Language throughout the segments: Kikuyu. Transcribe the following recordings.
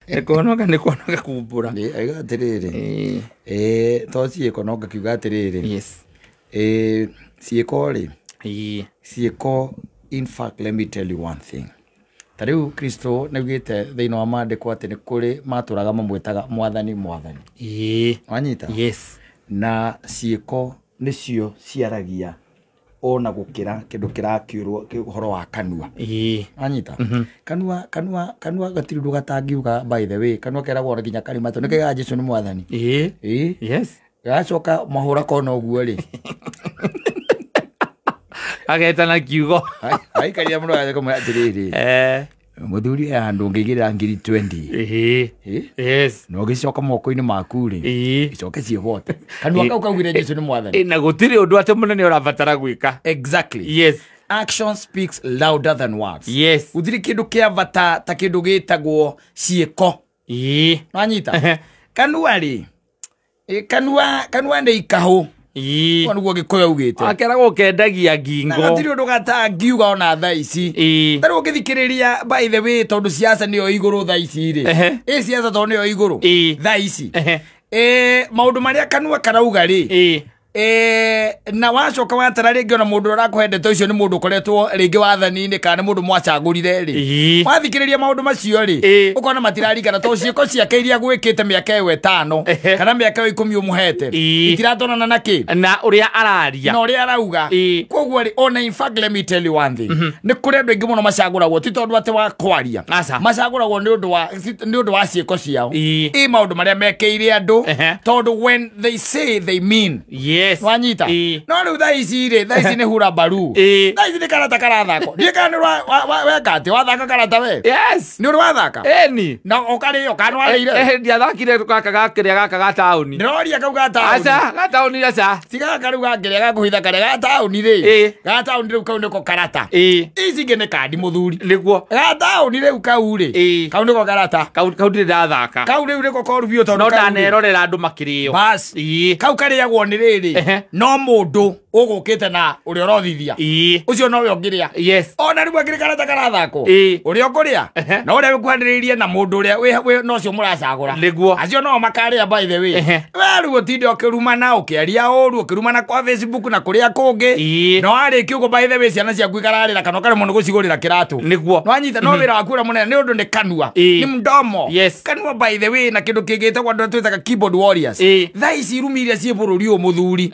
Nĩ kũhonoka, nĩ kũhonoka kumbũra. Nĩ aiga atĩrĩrĩ, Ĩĩ. To ciĩko no ngakiuga atĩrĩrĩ, Yes. Ciĩko rĩ, Ĩĩ. Ciĩko, in fact, let me tell you one thing. Ta rĩu Kristo nĩaugĩte thĩinĩ wa maandĩko atĩ nĩ kũrĩ matũraga mamwĩtaga Mwathani, Mwathani. Ĩĩ. Wanyita? Yes. Na ciĩko nĩcio ciaragia ona gũkĩra kĩndũ kĩrakiũrwo ũhoro wa kanua. Ĩĩ. Wanyita? Kanua gatirĩ ũndũ gatangiuga. By the way, kanua keragwo ona nginya karima tondũ nĩkaigaga Jesu nĩ Mwathani. Ĩĩ. Ĩĩ. Yes. Gacoka mahũra kona ũguo rĩ, Agetana kiugo. Aikarire mũno akamwĩra atĩrĩrĩ, mũthuri, he handũ ũngĩigĩrĩra ngiri 20. Ĩĩ. Ĩ? Yes. Na ũgĩcoka moko-inĩ maku rĩ, Ĩĩ. icoke ciĩhote. Kanua kau kaugire Jesu nĩ Mwathani. Ĩ, na gũtirĩ ũndũ atĩ mũnene ũrabatara gwĩka. Exactly. Yes. Action speaks louder than words. Yes. Gũtirĩ kĩndũ kĩa bata ta kĩndũ gĩtagwo ciĩko. Ĩĩ. Wanyita? Kanua rĩ, kanua nĩ ikahũ. Ĩĩ. Ũguo nĩguo Gĩkũyũ augĩte. Akeragwo ũkendagia Na ngingo. gatirĩ ũndũ gatangiuga ona thaa ici. Ĩĩ. Ta rĩu ũngĩthikĩrĩria, by the way, tondũ siasa nĩyo igũrũ thaa ici rĩ, ĩ siasa tondũ nĩyo igũrũ thaa ici, maũndũ marĩa kanua karauga rĩ, Ĩĩ. Na wacoka watara rĩngĩ ona mũndũ ũrakũhe ndeto icio nĩ mũndũ ũkoretwo rĩngĩ wathani-inĩ kana nĩ mũndũ mwacagũrire rĩ, wathikĩrĩria maũndũ macio rĩ, ũkona matiraringana tondũ ciĩko ciake iria gwĩkĩte mĩaka ĩyo 5 kana mĩaka ĩyo 10 ũmũhete itiratonana na kĩ Na ũrĩa araria. Na ũrĩa arauga. Koguo rĩ, ona in fact, let me tell you one thing, nĩ kũrĩ andũ aingĩ mũno macagũragwo ti tondũ atĩ wa kwaria. Aca. Macagũragwo nĩ ũndũ wa ciĩko ciao, ĩ maũndũ marĩa mekĩire andũ, tondũ when they say, they mean. Wanyita? No rĩu thaa ici rĩ, thaa ici nĩ hura mbaru. Thaa ici nĩ karata karathakwo. Ndiĩ kana nĩ weka atĩ wathaka karata we. Yes. Nĩ ũrĩ wathaka Eni. na ũkarĩo kana warĩire? Ndiathakire gaka gakĩrĩa gaka ga taũni. Ndĩroria kau ga taũni. Aca, ga taũni aca. Ti gaka rĩu gakĩrĩa gakũhitha karĩa ga taũni rĩ. Ga taũni rĩu kau nĩko karata. Ici ingĩ nĩ kandi, mũthuri. Nĩguo. Ga taũni rĩu kau rĩ, kau nĩko karata. Kau ndirĩ ndathaka. Kau rĩu nĩko koru biũ tondũ No kau rĩ- ndanerorera andũ makĩrĩo. Bas. Kau karĩagwo nĩ rĩrĩ, no mũndũ ũgũkĩte na ũrĩa ũrothithia, ũcio nowe ũngĩrĩa. Ona rĩu akĩrĩ karata karathakwo, ũrĩa ũkũrĩa na ũrĩa wĩkuhanĩrĩirie na mũndũ ũrĩa na ũcio mũracagũra. Nĩguo. Acio no makarĩa, by the way. We rĩu ũtinde ũkĩrumana, ũkĩaria ũru, ũkĩrumana kwa Facebook na kũrĩa kũngĩ, na warĩkia ũguo, by the way, ciana ciaku ikararĩra kana ũkaremwo nĩ gũcigũrĩra kĩratũ. Nwanyita? No wĩra waku ũrĩa mũnene nĩ ũndũ nĩ kanua, nĩ mdomo. Kanua, by the way, na kĩndũ kĩngĩtagwo andũ twĩtaga keyboard warriors. Thaa ici irumi iria ciĩ bũrũri ũyũ, mũthuri,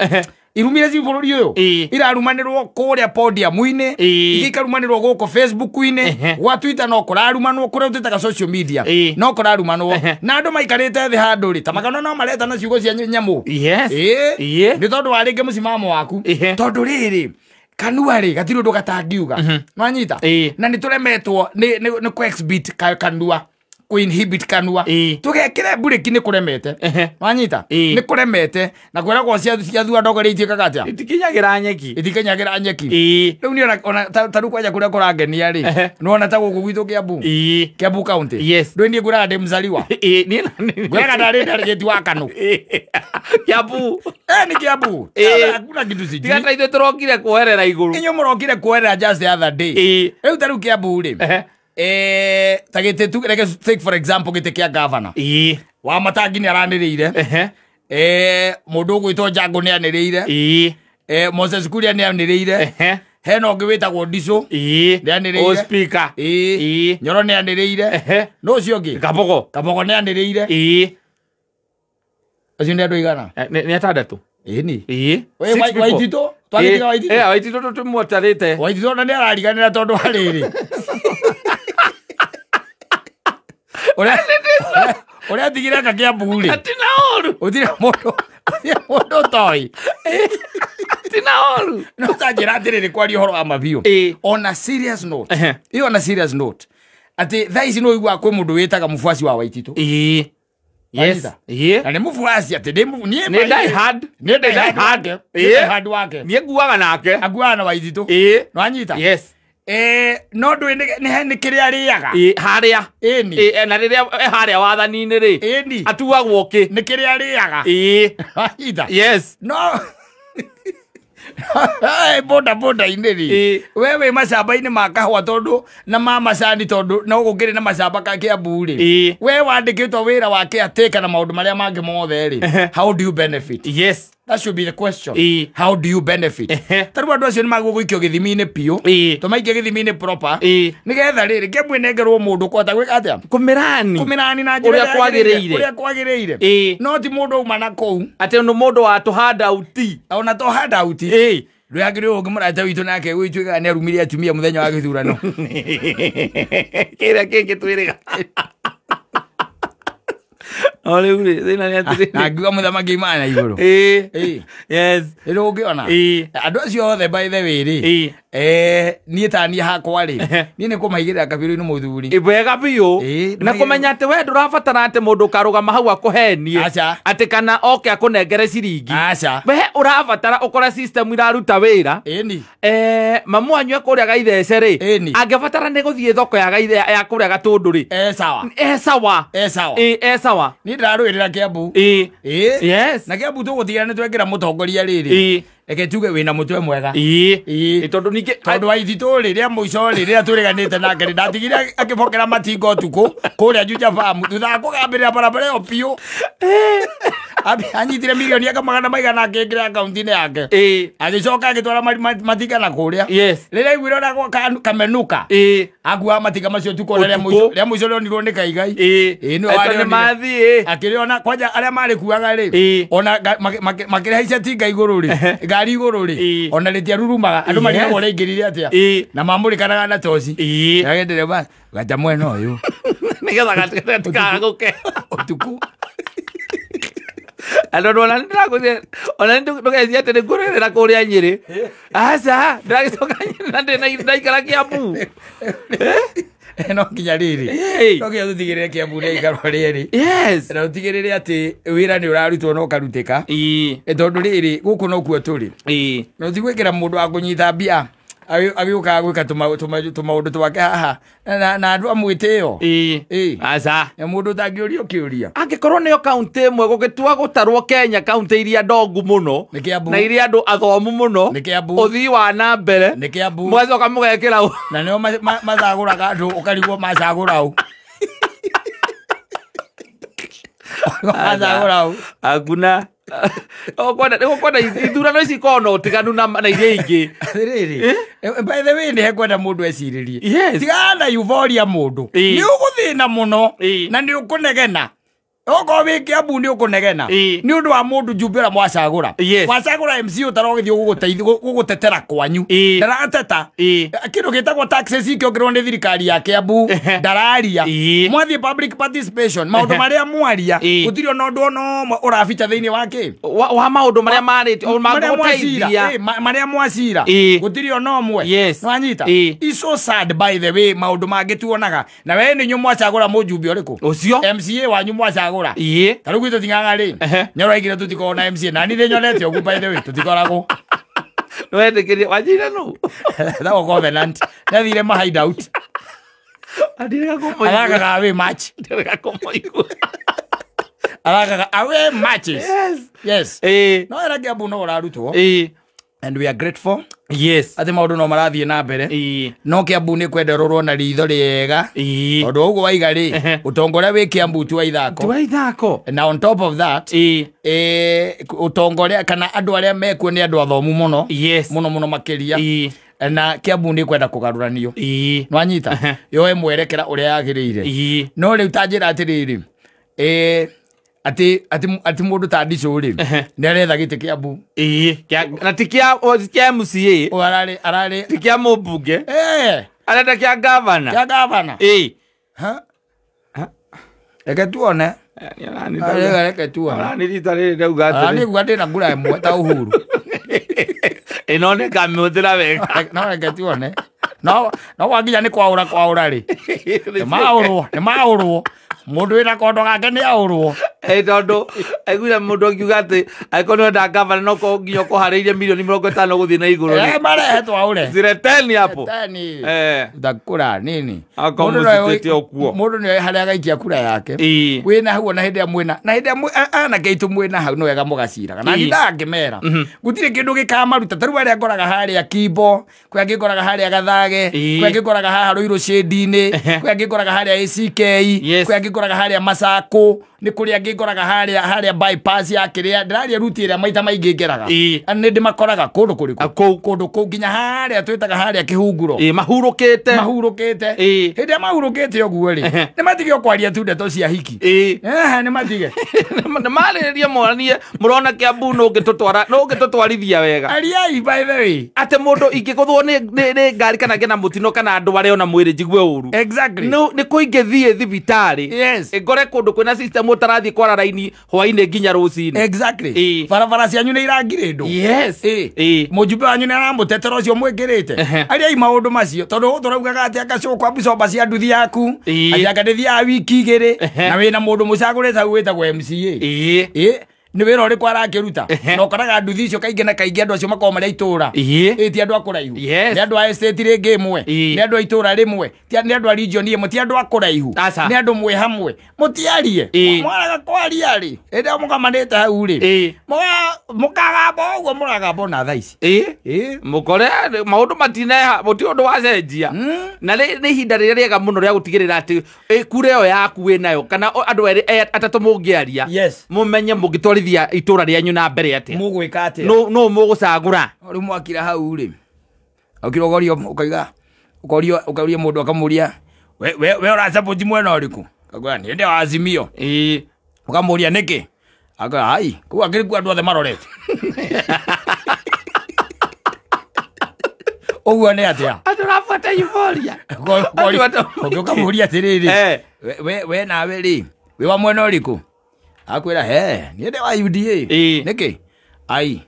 irumi iria ciĩ bũrũri ũyũ irarumanĩrwo kũrĩa podium-inĩ, ingĩ ikarumanĩrwo gũkũ Facebook-inĩ, gwa Twitter no kũrarumanwo, kũrĩa twĩtaga social media, no kũrarumanwo. Na andũ maikarĩte thĩ handũ rĩ, ta makana no mareta na ciugo cia nyamũ. Nĩ tondũ wa rĩngĩ mũcimamo waku, tondũ rĩrĩ kanua rĩ gatirĩ ũndũ gatangiuga. Nwanyita? Na nĩ tũremetwo nĩ kũ-exhibit kanua, kũ-inhibit kanua, tũgekĩre mburĩki, nĩ kũremete. Wanyita? Nĩ kũremete na kwĩragwo ciathua ndogo rĩ ituĩkaga atĩa? Itikinyagĩra nyeki. Itikinyagĩra nyeki. Rĩu niĩ ona ta rĩu kwanja kũrĩa kũrangenia rĩ, nĩwona ta gũkũ gwitũ Kiambu, Kiambu County, ndũĩ niĩ ngwĩraga ndĩ mzaliwa. Niĩ Ngwĩraga ndarĩ delegate wa Kanu. Kiambu. Nĩ Kiambu. Hakuna kitu sijui. Tiga ta ithuĩ tũrokire kuoerera igũrũ. Inyuĩ mũrokire kuoerera just the other day. Rĩu ta rĩu Kiambu rĩ, ta gĩtĩ tu, reke take for example gĩtĩ kĩa governor wa Matangi nĩ aranĩrĩire, mũndũ ũgwĩtwo Jango nĩ anĩrĩire, Moses Kuria nĩ anĩrĩire, hena ũngĩ wĩtagwo Ndico nĩ anĩrĩire. O speaker. Nyoro nĩ anĩrĩire. No ũcio ũngĩ? Kabogo. Kabogo nĩ anĩrĩire. Acio nĩ andũ aigana? Nĩ atandatũ. Ĩni. Six people. Waititũ twagĩtiga Waititũ. Waititũ tũmũtarĩte. Waititũ ona nĩ arariganĩra tondũ wa rĩrĩ ũrĩa atigire aka Kiambu rĩ. Atina ũru. Gũtirĩ mũndũ ũtoĩ. Atina ũru. No tanjĩra atĩrĩrĩ, kwaria ũhoro wa mabiũ, on a serious note, ĩyo on a serious note, atĩ thaa ici nĩ ũiguaga kwĩ mũndũ wĩtaga mũbuaci wa Waititũ. Yes. Wanyita? Na nĩ mũbuaci atĩ ndĩ niĩ Nĩ die hard. Nĩ die Die hard hard. wake. Nĩ die hard wake. Niĩ nguaga nake. Akuaga na Waititũ. Nĩwanyita? Yes. No ndũĩ nĩ kĩrĩa arĩaga. Harĩa. Ĩni. Na rĩrĩa harĩa wathani-inĩ rĩ. Ĩni. Atuagwo kĩ? Nĩ kĩrĩa arĩaga. Wanyita? Yes. No Boda boda-inĩ rĩ we wĩ macamba-inĩ ma kahũa tondũ na ma macani tondũ no gũkĩrĩ na macamba ka Kiambu rĩ we wandĩkĩtwo wĩra wa caretaker na maũndũ marĩa mangĩ mothe rĩ, how do you benefit? Yes. That should be the question. How do you benefit? Tarĩu andũ acio nĩ magwo gũikio gĩthimi-inĩ biũ, tũmaikie gĩthimi-inĩ proper, nĩgetha rĩrĩ Kiambu ĩnengerwo mũndũ kũhota gwĩka atĩa? Kũmĩrani. Kũmĩrani na njĩra ũrĩa kwagĩrĩire. Ũrĩa kwagĩrĩire. No ti mũndũ auma na kũu atĩ nĩ mũndũ wa tũ handout. Ona to handout. Ndũyagĩrĩirwo ũngĩmũrata witũ nake gwĩtuĩkaga nĩ arumire atumia mũthenya wa gĩthurano. Kĩrĩa kĩngĩ twĩrĩga. No rĩu rĩ thĩna nĩ atĩrĩrĩ. Na ngiuga mũthamaki aimana na igũrũ. Yes. Rĩu ũngĩona andũ acio othe by the way rĩ, niĩ ta niĩ hakwa rĩ, niĩ nĩ kũmaigĩrĩra kabirũ-inĩ mũthuri. Wega biũ. Na kũmenya atĩ we ndũrabatara atĩ mũndũ ũkarũgama hau akũhenie. Atĩ kana oke akũnengere ciringi. We ũrabatara ũkore system iraruta wĩra. Mamu wanyu kũrĩa Gaithece rĩ, angĩbatara nĩ gũthiĩ thoko ya Gaithe ya kũrĩa Gatũndũ rĩ. Sawa. Sawa. Sawa. Sawa. Niĩ ndĩrarũĩrĩra Kiambu. Yes. Na Kiambu tũgũtigĩrĩra nĩ twekĩra mũtongoria rĩrĩ. Reke tuge wĩna mũtwe mwega. Tondũ ningĩ tondũ wa ithitũ rĩ, rĩa mũico rĩ, rĩrĩa twĩrĩganĩte nake rĩ, ndatigire akĩbokera matinga ũtukũ kũrĩa Juja Farm thutha wa kũgambĩrĩra barabara ĩyo biũ. Anyitire mirioni aka magana maigana akĩingĩra akaunti-inĩ yake. Agĩcoka agĩtwara matinga na kũrĩa. Rĩrĩa aiguire ũrĩa kamenuka, akuaga matinga macio ũtukũ ona rĩa mũico rĩonirwo nĩ Kaigai. Nĩwe warĩonire. Akĩrĩona kwanja arĩa marĩkuaga rĩ, ona makĩrĩhaica tinga igũrũ rĩ, ngari igũrũ rĩ, ona rĩtiarurumaga. Andũ marigagwo ũrĩa atĩa. Na mamũrĩkanaga na toci. Agendere gata mwena ũyũ. Nĩgetha gatikagũke. Ũtukũ. Andũ ona nĩndĩrakwĩrire, ona ndũgecia atĩ nĩngũrĩrĩra kũrĩa Nyĩrĩ. Aca, ndĩragĩcoka Nyĩrĩ na ndĩna ndaikara Kiambu. No nginya rĩrĩ. No nginya tũtigĩrĩre Kiambu nĩ aikarwo rĩerĩ. Yes. Na tũtigĩrĩre atĩ wĩra nĩ ũrarutwo na ũkarutĩka. Tondũ rĩrĩ gũkũ nokuo tũrĩ. No ti gwĩkĩra mũndũ wa kũnyita mbia agĩũkaga gwĩka tũmaũndũ twake haha na andũ a mwĩtĩo. Aca. Na mũndũ ũtangĩũrio kĩũria. Angĩkorwo nĩyo kaũntĩ ĩmwe gũgĩtua gũtarwo Kenya kaũntĩ iria ndongu mũno na iria andũ athomu mũno, ũthii wa na mbere, nĩ Kiambu. Mũgacoka mũgekĩra na nĩo macagũraga andũ ũkarigwo macagũra ũ. Macagũra ũ. Hakuna. Nĩgũkwenda ithurano ici ikoragwo na ũtiganu na iria ingĩ. Atĩrĩrĩ, by the way nĩ hekwenda mũndũ ecirĩrie. Yes. Tigana na euphoria mũndũ. Nĩ ũgũthĩna mũno na nĩ ũkũnegena. Okorwo wĩ Kiambu nĩ ũkũnegena. Nĩ ũndũ wa mũndũ njumbe ũrĩa mwacagũra. Mwacagũra MC ũtarogĩthiĩ gũgũtetera kwanyu. Ndarateta. Kĩndũ gĩtagwo taxes ikĩongererwo nĩ thirikari ya Kiambu. Ndararia. Mwathiĩ public participation, maũndũ marĩa mwaria, gũtirĩ ona ũndũ ona ũmwe ũrabicha thĩinĩ wa kĩ? Wa maũndũ marĩa marĩtio, mangĩgũteithia. Marĩa mwacira. Gũtirĩ ona ũmwe. Nĩwanyita? It's so sad by the way maũndũ mangĩ tuonaga. Na we nĩ inyuĩ mwacagũra mũjumbe ũrĩkũ? Ũcio. MCA wanyu mwacagũra. Ta rĩu gwitũ ting'ang'a rĩ, nĩũraigire tũtikoragwo na MCA. Na niĩ nĩnyonete ũguo by the way, tũtikoragwo. Nĩwetĩkĩrie, wanjĩire nũ? Etagwo Covenant. Nĩathire ma hideout. Aragaga away match. Ndirega kũmũigua. Aragaga away matches. Yes. Yes. No era Kiambu no ũrarutwo. And we are grateful. Yes. Atĩ maũndũ no marathiĩ na mbere. No Kiambu nĩ kwendererwo na ritho rĩega. Tondũ ũguo waiga rĩ, ũtonga ũrĩa wĩ Kiambu ti wa ithako. Ti wa ithako. Na on top of that, ũtonga ũrĩa kana andũ arĩa mekuo nĩ andũ athomu mũno. Yes. Mũno mũno makĩria. Na Kiambu nĩ kwenda kũgarũranio. Nĩwanyita? Yoe mwerekera ũrĩa yagĩrĩire. No rĩu ta njĩra atĩrĩrĩ, ati mũndũ ta Ndicũ rĩ, nĩ aretha gĩtĩ Kiambu. Na ti kĩa MCA. Ararĩ ti kĩa mũmbunge. Arenda kĩa gavana. Kĩa gavana. Reke tuone. Reke tuone. Nĩ rita rĩrĩ ndauga atĩrĩ. Nĩ nguga ndĩna ngura ĩmwe ta Uhuru. Ĩno nĩ ngamĩhũthĩra wega. No reke tuone. No wanginya nĩ kwaũra kwaũra rĩ. Nĩ maũrwo, nĩ maũrwo. Mũndũ wĩna kondo gake nĩ aũrwo. Tondu aiguire mundu akiuga ati angĩkorwo nĩwenda gavana no korwo nginya ũkũharĩirie milioni 50 gũthiĩ na igũrũ. Marehe twaure. Zireteni hapo. Reteni. Utakula nini? Mundu nĩ harĩa agaikia kura yake. Wĩna hau na hĩndĩ ĩrĩa mwĩna na hĩndĩ ĩrĩa anake aitũ mwĩna hau nĩ wega mũgaciraga. Na ndangĩmera. Gũtirĩ kĩndũ gĩkamaruta ta rĩu arĩa ngoraga harĩa Kimbo, kwĩ angĩ ngoraga harĩa Gathage, kwĩ angĩ ngoraga haha Ruiru Shade-inĩ, kwĩ angĩ ngoraga harĩa ACK, kwĩ angĩ ngoraga harĩa Masako, nĩ kũrĩ angĩ ngoraga harĩa bypass ya kĩrĩa ndĩraria ruti ĩrĩa maita maingĩ ngeraga. Nĩ ndĩmakoraga kũndũ kũrĩkũ? Kũndũ kũu nginya harĩa twĩtaga harĩa Kĩhunguro. Mahurũkĩte. Mahurũkĩte. Hĩndĩ ĩrĩa mahurũkĩte ũguo rĩ, nĩ matige kwaria tu ndeto cia hiki. Nĩ matige. Nĩ marĩrĩrie moranie mũrona Kiambu no ũngĩtũtwarithia wega. Ariai by the way. Atĩ mũndũ ingĩgũthwo nĩ ngari kana ngĩe na mũtino kana andũ arĩa ona mwĩrĩ njigue ũru. Exactly. Nĩ kũ ingĩthiĩ thibitarĩ. Yes. Ngore kũndũ kwĩna system ũtarathiĩ kwara raini hwainĩ nginya rũcinĩ. Exactly. Barabara cianyu nĩ irangirĩndwo. Yes. Mũjumbe wanyu nĩ aramũtetera ũcio mwĩkĩrĩte. Ariai maũndũ macio tondũ tũraugaga atĩ angacũkwa mbicoba cia nduthi yaku. Atĩ anga ndĩthiaga wiki igĩrĩ na wĩna mũndũ mũcagũrĩte hau wĩtagwo MCA. Nĩ wĩra ũrĩkũ arakĩruta na ũkoraga nduthi icio kaingĩ na kaingĩ andũ acio makoragwo marĩ a itũra. Ti andũ a kũraihu. Nĩ andũ a estate rĩngĩ ĩmwe, nĩ andũ a itũra rĩmwe, nĩ andũ a region ĩmwe, ti andũ a kũraihu, nĩ andũ mwĩ hamwe. Mũtiarie. Mwaraga kwaria rĩ, hĩndĩ ĩrĩa mũkamanĩte hau rĩ, mũkagamba ũguo mũragamba ona thaa ici. Mũkore maũndũ matineha, gũtirĩ ũndũ wacenjia. Na nĩ ihinda rĩrĩa rĩega mũno rĩa gũtigĩrĩra atĩ kura ĩyo yaku wĩnayo kana andũ erĩ atatũ mũngĩaria, mũmenye mũngĩtwarithia itũra rĩanyu na mbere atĩa. Mũgwĩka atĩa? No mũgũcagũra. Rĩu mwakira hau rĩ, ũkira ũkorio ũkaiga, ũkorio ũkauria mũndũ akamũria we ũrasupport mwena ũrĩkũ? Akakwĩra niĩ ndĩ wa Azimio. Ũkamũria nĩkĩ? Akwĩra ai, kũu akĩrĩ kuo andũ othe marorete. Ũguo nĩ atĩa? Andũ rabuata euphoria. Ũkamũria atĩrĩrĩ, we nawe rĩ, wĩ wa mwena ũrĩkũ? Akwĩra he, niĩ ndĩ wa UDA. Nĩkĩ? Ai.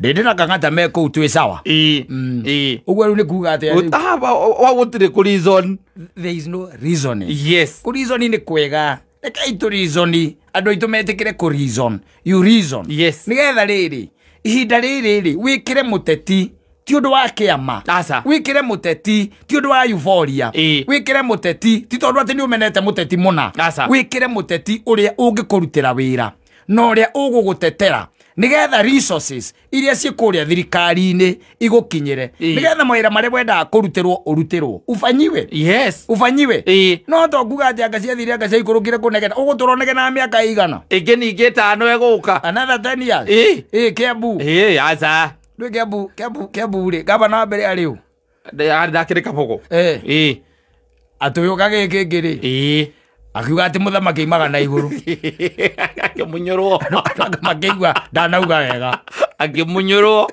Ndĩ na Kang'ata me kũu twĩ sawa. Ũguo rĩu nĩ kuga atĩa rĩu? Wa gũtirĩ kũ reason. There is no reasoning. Yes. Kũ reason nĩ kwega. Rekei tũ reason. Andũ aitũ metĩkĩre kũ reason. You reason. Yes. Nĩgetha rĩrĩ, ihinda rĩrĩ rĩ, wĩkĩre mũteti ti ũndũ wa kĩama. Wĩkĩre mũteti ti ũndũ wa euphoria. Wĩkĩre mũteti ti tondũ atĩ nĩ ũmenete mũteti mũna. Wĩkĩre mũteti ũrĩa ũngĩkũrutĩra wĩra na ũrĩa ũgũgũtetera nĩgetha resources iria ciĩ kũrĩa thirikari-inĩ igũkinyĩre, nĩgetha mawĩra marĩa wendaga kũrutĩrwo ũrutĩrwo, ufanyiwe. Yes. Ufanyiwe. No to nguga atĩ anga ciathire anga ciaikũrũkire kũnegena, ũgũtũra ũnegenaga mĩaka ĩigana? Ĩngĩ ningĩ ĩtano ĩgũka. Another 10 years. Kiambu. Aca. Ndwĩ Kiambu rĩ, gavana wa mbere arĩ ũ? Ndakĩrĩ Kabogo. Atũyũka gĩkĩ kĩngĩ rĩ. Akiuga atĩ mũthamaki aimaga na igũrũ. Akĩmunyũrwo. Andũ makĩigua ndanauga wega. Akĩmunyũrwo.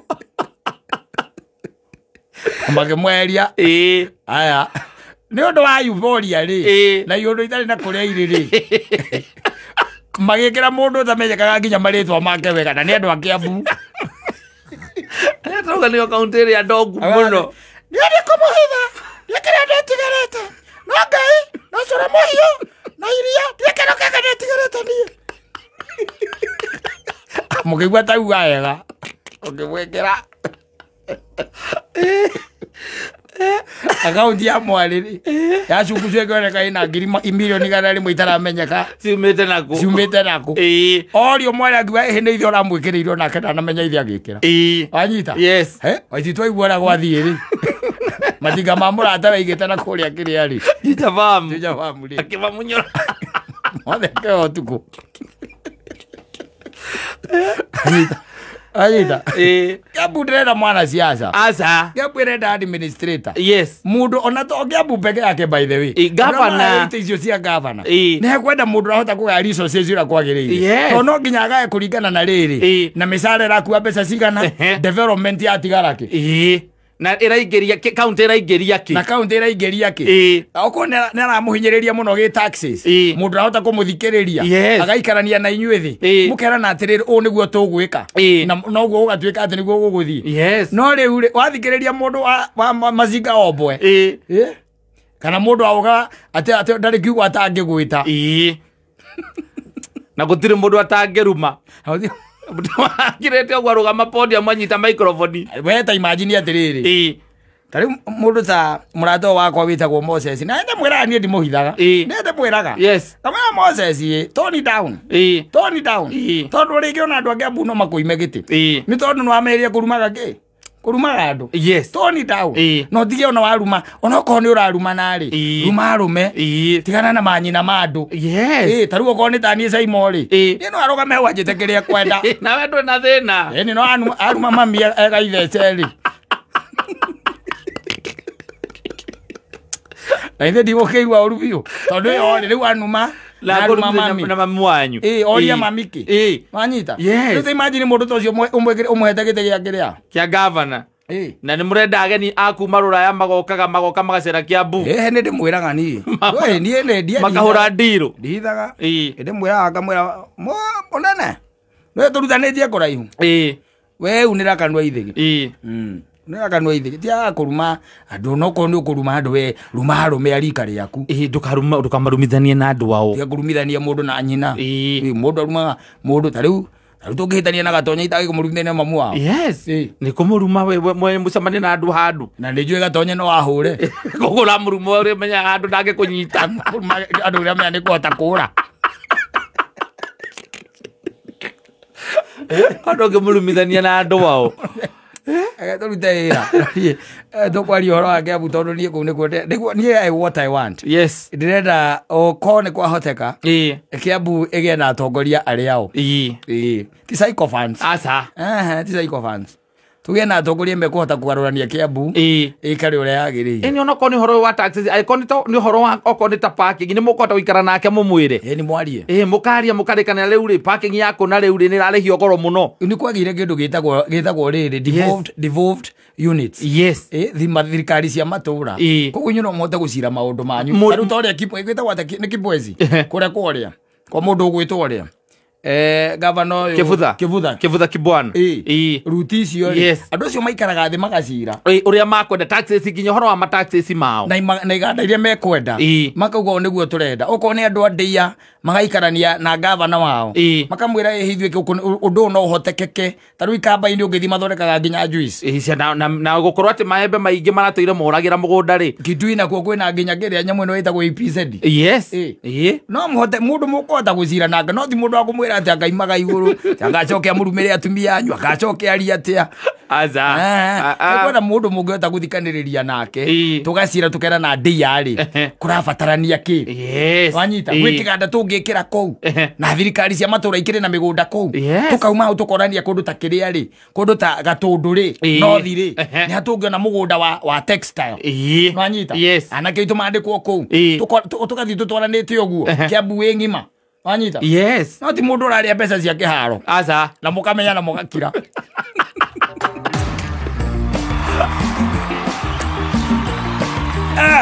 Makĩmweheria. Aya. Nĩ ũndũ wa euphoria rĩ, na iũndũ itarĩ na kũrĩa irĩ rĩ, magĩkĩra mũndũ ũtamenyekaga nginya marĩtwa make wega, na nĩ andũ a Kiambu. Arĩa tũrauga nĩyo kaũntĩ ĩrĩa ndongu mũno. Niĩ nĩ kũmũhitha, niĩ kĩrĩa ndĩtigĩrĩte, no Ngai, no cũrũ mũhiũ, na iria, niĩ kĩndũ kĩngĩ ndĩtigĩrĩte niĩ. Mũkĩigua tauga wega, ũkĩmwĩkĩra akaunti ya mwarĩ rĩ, ya cungucu ĩkĩoneka ĩna ngiri milioni 100 itaramenyeka ciumĩte nakũ. Ciumĩte nakũ. Orio mwarĩ akiuga ĩhĩ nĩ ithe ũramwĩkĩrĩire onake ndanamenya ithe agĩkĩra. Wanyita? Yes. Waiti twaigua ũrĩa gwathiĩ rĩ, matinga ma mũrata waigĩte na kũrĩa kĩrĩa rĩ, Juja Farm. Juja Farm rĩ. Akĩmamunyũra. Mothe akĩoya ũtukũ. Anyita. Kiambu ndĩrenda mwana siasa. Aca. Kiambu ĩrenda administrator. Yes. Mũndũ ona to Kiambu peke yake by the way. Governor. Icio cia governor. Nĩ hekwenda mũndũ ũrahota kũgaya resources ũrĩa kwagĩrĩire. Tondũ no nginya agae kũringana na rĩrĩ. Na mĩcara ĩrakua mbeca cigana, development yatigara kĩ. Na ĩraingĩria kĩ, kaunti ĩraingĩria kĩ. Na kaunti ĩraingĩria kĩ. Okorwo nĩ aramũhinyĩrĩria mũno gĩ taxes, mũndũ arahota kũmũthikĩrĩria, agaikarania na inyuĩ thĩ, mũkerana atĩrĩrĩ, ũũ nĩguo tũgwĩka, na noguo gũgatuĩka atĩ nĩguo gũgũthiĩ. No rĩu rĩ, wathikĩrĩria mũndũ wa Mazinga Ombwe, kana mũndũ auga atĩ ndarĩ kiugo atangĩgwĩta. Na gũtirĩ mũndũ atangĩruma. Akirete ũguo arũgama podium anyita microphone. We ta imagine atĩrĩrĩ. Ĩĩ. Ta rĩu mũndũ ta mũrata wakwa wĩtagwo Moses na ndamwĩraga niĩ ndimũhithaga. Ĩĩ. Nĩ ndamwĩraga. Yes. Kamwĩra Moses ĩ, tone down. Ĩĩ. Tone down. Ĩĩ. Tondũ rĩngĩ ona andũ angĩ ambu no makũime gĩtĩ. Ĩĩ. Nĩ tondũ nĩ wamehĩria kũrumaga kĩ? Kũrumaga andũ. Yes. Tone down. Ĩĩ. No tige ona waruma, ona okorwo nĩ ũrarumana rĩ, Ĩĩ. ruma arũme. Ĩĩ. Tigana na manyina ma andũ. Yes. Ĩĩ, ta rĩu okorwo nĩ ta niĩ Saimo rĩ. Ĩĩ. Niĩ no arũgame hau anjĩte kĩrĩa ekwenda. Nawe ndũrĩ na thĩna. Ĩĩ, no aruma mami agaithece rĩ. Na ithe ndigũkĩigua ũru biũ. Tondũ ĩyo rĩ, rĩu anuma Na aruma mami. na mami wanyu. Ĩĩ, oria mami kĩ. Ĩĩ. Wanyita? Yes. Rĩu ta imagine mũndũ ta ũcio ũmũhete gĩtĩ gĩa kĩrĩa? Kĩa governor. Ĩĩ. Na nĩ mũrenda ageni a kuma rũraya magokaga magoka magacera Kiambu. Ĩĩ, nĩ ndĩmwĩraga niĩ. We, niĩ nĩ ndiaria. Makahũra ndirũ. Ndihithaga. Ĩĩ. Nĩ ndĩmwĩraga ngamwĩra, mũnene, nĩwe tũrutanĩtie kũraihu. Ĩĩ. We unĩra kanua ithĩgĩ. Ĩĩ. Unĩra kanua ithĩgĩ. Tiaga kũruma andũ, no korwo nĩ ũkũruma andũ we ruma arũme a rika rĩaku. Ĩĩ, ndũkamarumithanie na andũ ao. Tiga kũrumithania mũndũ na nyina. Ĩĩ. Ĩĩ, mũndũ arumaga mũndũ ta rĩu tũngĩhĩtania na Gatonya itagĩkũmũrumithania na mamu wao. Yes. Ĩĩ. Nĩ kũmũruma we mũcemanie na andũ handũ. Na nĩ njũĩ Gatonya no ahũre. Koguo ũramũruma ũrĩa ũmenyaga andũ ndangĩkũnyita. Kũruma andũ ũrĩa amenya nĩ kũhota kũũra. Andũ ũngĩmũrumithania na andũ ao. Ege tũrute wĩra. Niĩ, tũkwaria ũhoro wa Kiambu tondũ niĩ kũu nĩkuo nĩguo niĩ I what I want. Yes. Ndĩrenda okorwo nĩ kwahoteka. Ĩĩ. Kiambu ĩgĩe na atongoria arĩa ao. Ĩĩ. Ĩĩ. Ti sycophants. Aca. Ehe, ti sycophants. Tũgĩe na atongoria mekũhota kũgarũrania Kiambu. Ĩĩ. Ĩikare ũrĩa yagĩrĩire. Ĩni onokorwo nĩ ũhoro wa taxes, angĩkorwo nĩ ũhoro wa okorwo nĩ ta parking, nĩ mũkũhota gũikara nake mũmwĩre. Ĩĩ, nĩ mwarie. Ĩĩ, mũkaria mũkarĩkanĩra rĩu rĩ, parking yaku na rĩu rĩ nĩ ĩrarĩhio goro mũno. Nĩ kwagĩire kĩndũ gĩtagwo rĩrĩ, devolved units. Yes. Ĩĩ, thirikari cia matũra. Ĩĩ. Koguo inyuĩ no mũhote gũcira maũndũ manyu. Ta rĩu ta ũrĩa gĩtagwo atĩa, nĩ Kibwezi? Kũrĩa kwa ũrĩa. Kwa mũndũ ũgwĩtwo ũrĩa. Gavana ũyũ Kĩbutha. Kĩbutha. Kĩbutha Kibwana. Ĩĩ. Ĩĩ. Ruti icio rĩ. Yes. Andũ acio maikaraga thĩ magacira. Ĩĩ, ũrĩa makwenda taxes nginya ũhoro wa ma taxes mao. Na iganda iria mekwenda. Ĩĩ. Makauga ũũ nĩguo tũrenda. Okorwo nĩ andũ a ndĩa magaikarania na gavana wao. Ĩĩ. Makamwĩra ĩ ithuĩ ũndũ ũyũ no ũhotekeke. Ta rĩu ikamba-inĩ ũngĩthiĩ mathondekaga nginya juice. Ĩĩ, cia, na gũkorwo atĩ maembe maingĩ maratũire moragĩra mũgũnda rĩ. Kitui nakuo kwĩna nginya kĩrĩa nyamũ ĩno ĩtagwo EPZ. Yes. Ĩĩ. Ĩĩ. No mũhote mũndũ mũkũhota gũcira nake, no ti mũndũ wa kũmwĩra atĩ angaimaga igũrũ, agacoke amũrumĩre atumia anyu, agacoke arie atĩa. Aca. Nĩkwenda mũndũ mũngĩhota gũthikanĩrĩria nake, Ĩĩ. tũgacira tũkera na ndĩa rĩ, kũrabatarania kĩ? Yes. Wanyita? Ĩĩ. Gwĩ kĩganda tũngĩkĩra kũu, na thirikari cia matũra ikĩrĩ na mĩgũnda kũu. Tũkauma hau tũkorania kũndũ ta kĩrĩa rĩ, kũndũ ta Gatũndũ rĩ, North rĩ, nĩ ha tũngĩona mũgũnda wa textile. Ĩĩ. Wanyita? Yes. Anake aitũ mandĩkwo kũu. Ĩĩ. Tũgathiĩ tũtwaranĩte ũguo, Kiambu wĩ ng'ima. Wanyita? Yes. No ti mũndũ ũrarĩa mbeca cia kĩharo. Aca. Na mũkamenya na mũgakira.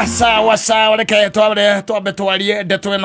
Sawa sawa, reke twambe twarie ndeto ĩno.